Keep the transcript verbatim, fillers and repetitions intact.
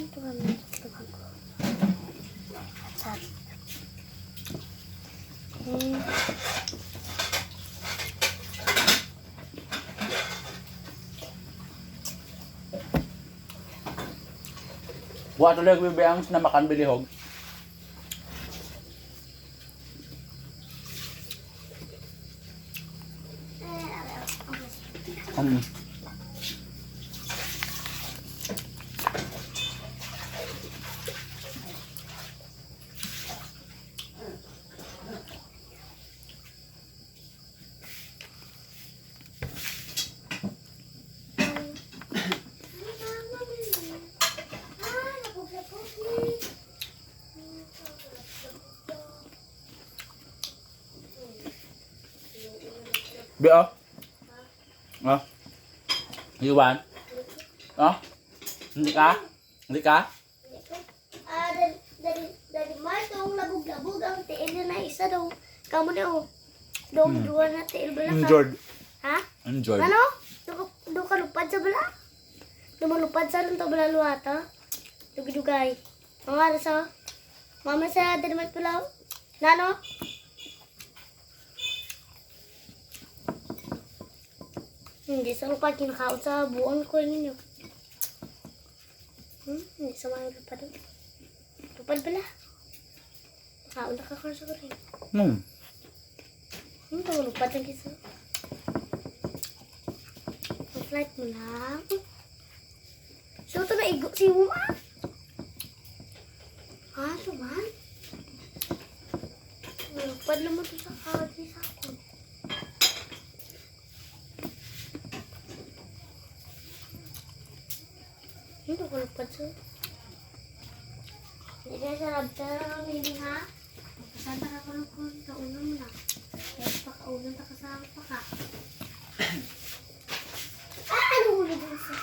Ito kami, ito kami. Sarap. Hmm. Wa tuloy ang bibiang na makan bilihog. Um. Bi, oh. Oh. You want? Oh? Hindi ka? Hindi ka? Ah, dali, dali, dali, Mar, tong labog-labog ang tiil na isa daw. Kamo ni, oh. Daw, Hmm. duha na tiil bala ka. Injured. Ha? Injured. Ano? Daw, daw ka lupad sa bala? Daw malupad sa rin to bala luwata. Dugay-dugay. Ang oras, oh. Mama sa dinamat pala, oh. Nano? Hindi sa lupad, kinakaon sa buon ko ninyo. Hmm, hindi sa mga lupad, oh. Lupad pala. Kaon na ka, Carl, sa galing. Hmm. Hmm, tulog pa dyan, kiso. Ang flight mo lang. So, ito na igo si Uma. Ah, ito man. Nalupad naman ito sa kagi sa ako. Ito ko lupad sa. Hindi siya sarap sa mini, ha? Santa ka ko nung kaunan mo na. Kaya pakaunan ta ka sa paka. Ah, ano ulo dun sa?